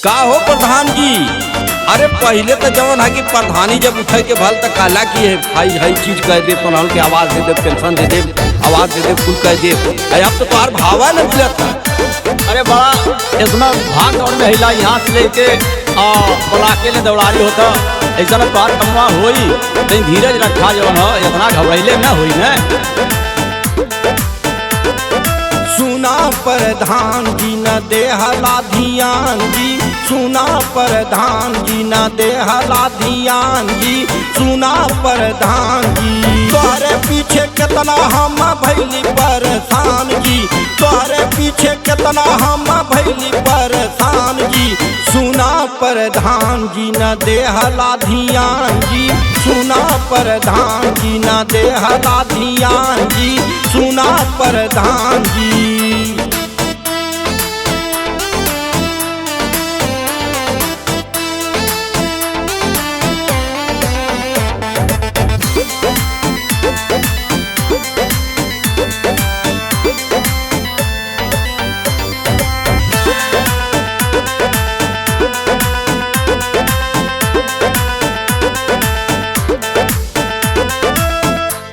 का हो प्रधान जी? अरे पहले तो जवन है कि प्रधानी जब उठे के भल त कहला कि है भाई हई चीज कह दे तो के आवाज दे दे, पेंशन दे दे, आवाज दे दे, कुल कह दे। अरे अब तो तोहार भावा न मिलत है। अरे बड़ा इसमें भाग दौड़ में हिला यहाँ से लेके बलाके ले दौड़ारी होता, ऐसा ना तोहार कमवा होई तनी धीरज रखा जवन हो, इतना घबराइले ना होई ना। सुना प्रधान जी न देहला धियान जी, सुना प्रधान जी न देहला धियान जी, सुना प्रधान जी। तोहरे पीछे केतना हम भैली परेशान जी, तोहरे पीछे केतना हम भैली परेशान जी। सुना प्रधान जी न देहला धियान जी, सुना प्रधान जी न देहला धियान जी, सुना प्रधान जी।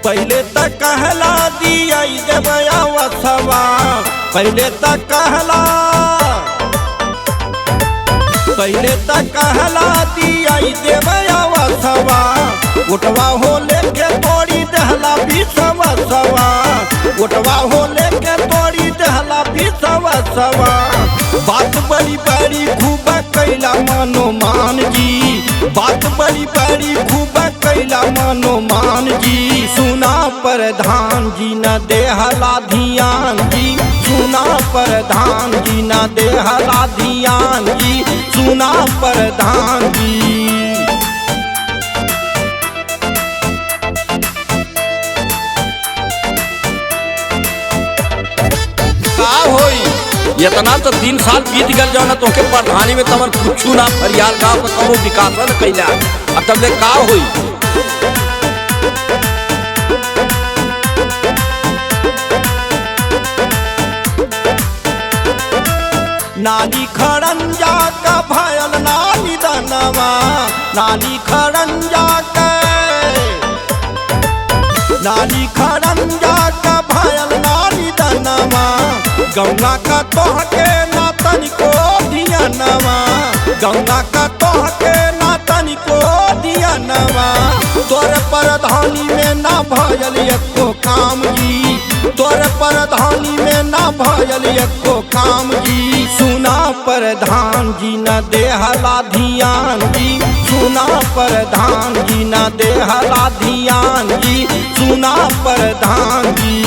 पहले त कहला दिया देवया पहले त कहला, पहले त कहला दिया देवया सवा। उठवा हो लेके तोड़ी दहला बीसवा सवा, उठवा हो लेके तोड़ी दहला बीसवा सवा। बात बड़ी बड़ी खूब कैला मनोमान जी, बात बड़ी बड़ी खूब कैला मनोमान जी। सुना प्रधान जी न देहला धियान जी, सुना प्रधान जी न देहला धियान जी, सुना प्रधान जी। का होई इतना तो 3 साल बीत गल जाओ ना तोके प्रधानी में तमन कुछ ना फरियाल गांव का कबो विकास न कैला, अब तब ले का होई? नाली खड़ंजा का भयल नाली दनवा, नाली खड़ंजा का, नाली खड़ंजा का भयल नाली दनवा। गंगा का तोहके ना तनिको धियानवा, गंगा का तोहके ना तनिको धियानवा। तोर प्रधानी में ना भयल एको काम जी, तोर प्रधानी में ना भयल एको काम जी। सुना प्रधान जी न देहला धियान जी, सुना प्रधान जी न देहला धियान जी, सुना प्रधान जी।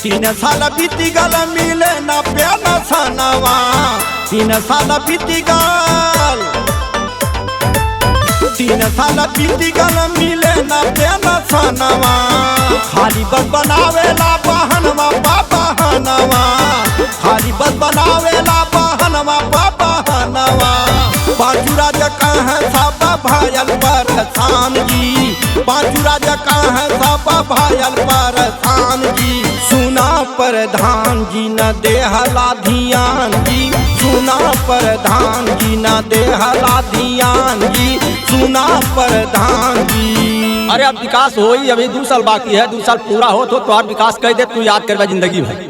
तीन साल बीती गल मिले ना प्यान सनवा, 3 साल बीती गल, 3 साल बीती गल मिले ना प्यान सनवा। खाली बस बनावेला बहनवा बहनवा, खाली बस बनावेला बहनवा बहनवा। पाँचू राजा कहाँ सब भयल परेशान जी, पाँचू राजा कहाँ सब भयल परेशान जी। सुना प्रधान जी न देहला धियान जी, सुना प्रधान जी न देहला धियान जी, सुना प्रधान जी। अरे अब विकास होई, अभी 2 साल बाकी है, 2 साल पूरा हो तो तोहार विकास कह दे, तू याद करबा जिंदगी भर।